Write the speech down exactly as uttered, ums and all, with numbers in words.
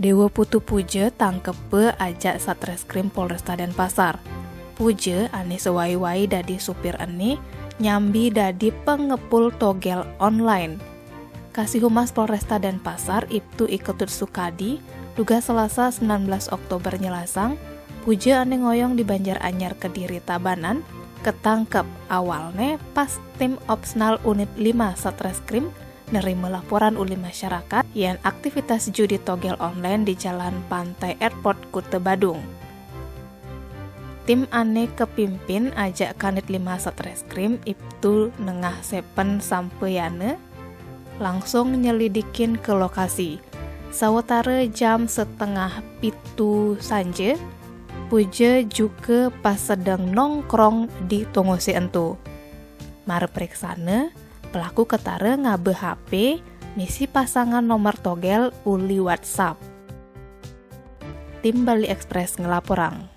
Dewa Putu Puja tangkepe ajak Satreskrim Polresta Denpasar. Puja ane sewai-wai dadi supir ene nyambi dadi pengepul togel online. Kasih Humas Polresta Denpasar, Ibtu I Ketut Sukadi, dugas Selasa sembilan belas Oktober nyelasang, Puja ane ngoyong di Banjar Anyar Kediri Tabanan, ketangkep awalne pas tim Opsnal Unit lima Satreskrim nerima laporan uli masyarakat yen aktivitas judi togel online di Jalan Pantai Airport, Kute Badung. Tim ane kepimpin ajak Kanit lima Satreskrim, Ibtu Nengah Sepen Sampeyana, langsung nyelidikin ke lokasi. Sawetara jam setengah pitu sanje, Puja juga pas sedeng nongkrong di tongose ento. Mara preksana, pelaku ketara ngaba H P misi pasangan nomor togel uli WhatsApp. Tim Bali Express ngelaporang.